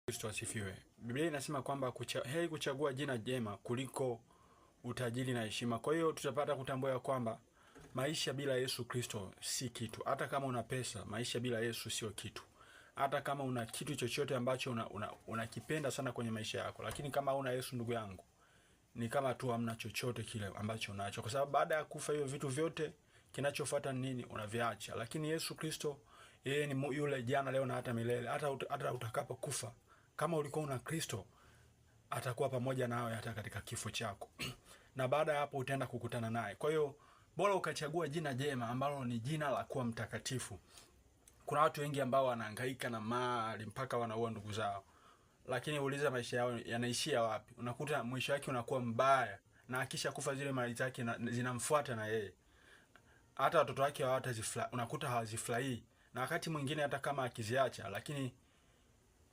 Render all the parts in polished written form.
Kristo asifiwe. Biblia inasema kwamba heri kuchagua jina jema kuliko utajiri na heshima. Kwa hiyo tutapata kutambua ya kwamba maisha bila Yesu Kristo si kitu. Hata kama una pesa, maisha bila Yesu sio kitu. Hata kama una kitu chochote ambacho unakipenda sana kwenye maisha yako, lakini kama huna Yesu, ndugu yangu, ni kama tu hamna chochote kile ambacho unacho, kwa sababu baada ya kufa hiyo vitu vyote, kinachofuata ni nini? Unaviacha. Lakini Yesu Kristo yeye ni yule jana, leo na hata milele. Hata utakapokufa kama ulikuwa una Kristo, atakuwa pamoja nawe hata katika kifo chako na baada ya hapo utaenda kukutana naye. Kwa hiyo bora ukachagua jina jema ambalo ni jina la kuwa mtakatifu. Kuna watu wengi ambao wanahangaika na mali mpaka wanaua ndugu zao, lakini uliza maisha yao yanaishia wapi? Unakuta mwisho wake unakuwa mbaya, na akisha kufa zile mali zake zinamfuata na yeye, hata watoto wake hawatazifurahi, unakuta hawazifurahii. Na wakati mwingine hata kama akiziacha, lakini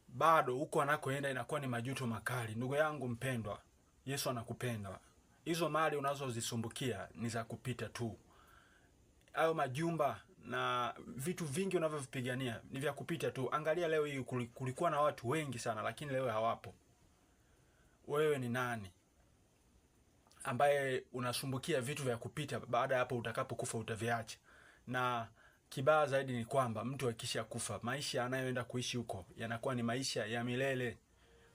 bado huko anakoenda inakuwa ni majuto makali. Ndugu yangu mpendwa, Yesu anakupenda. Hizo mali unazozisumbukia ni za kupita tu. Hayo majumba na vitu vingi unavyovipigania ni vya kupita tu. Angalia leo hii kulikuwa na watu wengi sana, lakini leo hawapo. Wewe ni nani ambaye unasumbukia vitu vya kupita? Baada ya hapo utakapokufa utaviacha. Na kibaya zaidi ni kwamba mtu akisha kufa, maisha anayoenda kuishi huko yanakuwa ni maisha ya milele.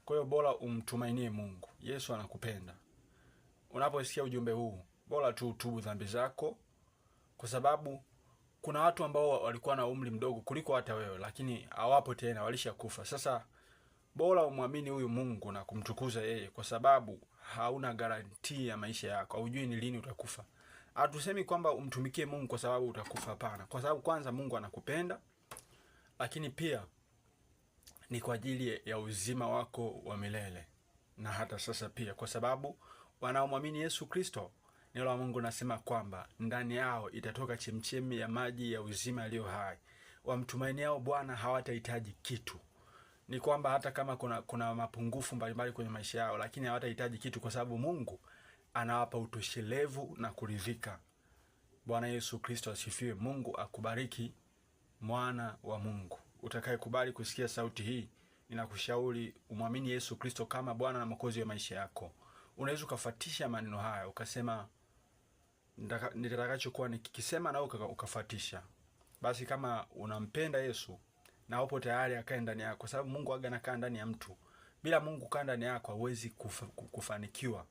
Kwa hiyo bora umtumainie Mungu. Yesu anakupenda. Unaposikia ujumbe huu, bora tu utubu dhambi zako, kwa sababu kuna watu ambao walikuwa na umri mdogo kuliko hata wewe, lakini hawapo tena, walishakufa. Sasa bora umwamini huyu Mungu na kumtukuza yeye, kwa sababu hauna garantii ya maisha yako, haujui ni lini utakufa. Hatusemi kwamba umtumikie Mungu kwa sababu utakufa, hapana. Kwa sababu kwanza Mungu anakupenda, lakini pia ni kwa ajili ya uzima wako wa milele na hata sasa pia, kwa sababu wanaomwamini Yesu Kristo, neno la Mungu nasema kwamba ndani yao itatoka chemchemi ya maji ya uzima yaliyo hai. Wamtumainiao Bwana hawatahitaji kitu. Ni kwamba hata kama kuna mapungufu mbalimbali kwenye maisha yao, lakini hawatahitaji kitu kwa sababu Mungu anawapa utoshelevu na kuridhika. Bwana Yesu Kristo asifiwe. Mungu akubariki, mwana wa Mungu. Utakayekubali kusikia sauti hii, ninakushauri umwamini Yesu Kristo kama Bwana na Mwokozi wa maisha yako. Unaweza ukafuatisha maneno haya ukasema nitakachokuwa nikikisema, na ukafuatisha. Basi kama unampenda Yesu na upo tayari akae ndani yako, kwa sababu Mungu aga anakaa ndani ya mtu. Bila Mungu kukaa ndani yako hauwezi kufanikiwa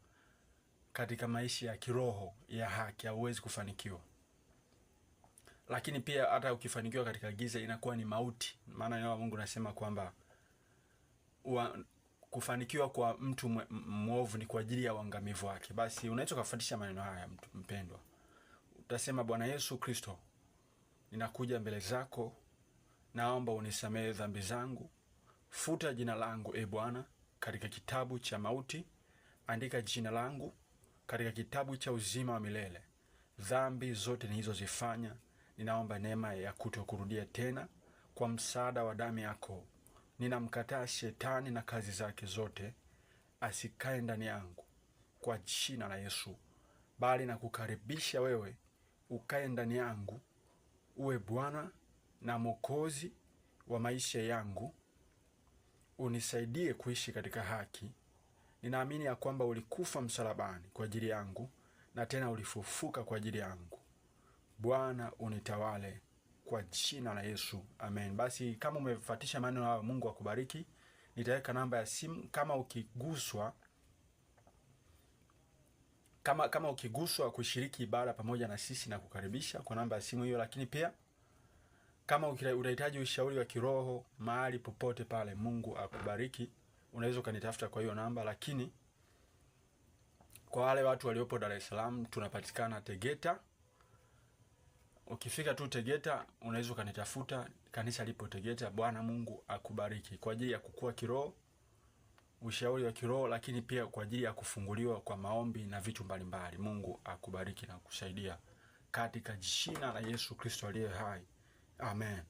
katika maisha ya kiroho ya haki, hauwezi kufanikiwa. Lakini pia hata ukifanikiwa katika giza inakuwa ni mauti. Maana neno la Mungu nasema kwamba kufanikiwa kwa mtu mwovu ni kwa ajili ya uangamivu wake. Basi unaweza kufuatisha maneno haya, mtu mpendwa. Utasema, Bwana Yesu Kristo, ninakuja mbele zako, naomba unisamehe dhambi zangu. Futa jina langu, e Bwana, katika kitabu cha mauti, andika jina langu katika kitabu cha uzima wa milele. Dhambi zote nilizozifanya, ninaomba neema ya kutokurudia tena. Kwa msaada wa damu yako, ninamkataa shetani na kazi zake zote, asikae ndani yangu kwa jina la Yesu, bali nakukaribisha wewe ukae ndani yangu, uwe Bwana na Mwokozi wa maisha yangu, unisaidie kuishi katika haki. Ninaamini ya kwamba ulikufa msalabani kwa ajili yangu na tena ulifufuka kwa ajili yangu. Bwana unitawale kwa jina la Yesu, amen. Basi kama umefuatisha maneno hayo, Mungu akubariki. Nitaweka namba ya simu kama ukiguswa, kama ukiguswa kushiriki ibada pamoja na sisi na kukaribisha kwa namba ya simu hiyo, lakini pia kama unahitaji ushauri wa kiroho mahali popote pale, Mungu akubariki. Unaweza ukanitafuta kwa hiyo namba, lakini kwa wale watu waliopo Dar es Salaam tunapatikana Tegeta. Ukifika tu Tegeta unaweza ukanitafuta, kanisa lipo Tegeta. Bwana Mungu akubariki kwa ajili ya kukua kiroho, ushauri wa kiroho, lakini pia kwa ajili ya kufunguliwa kwa maombi na vitu mbalimbali. Mungu akubariki na kusaidia katika jina la Yesu Kristo aliye hai. Amen.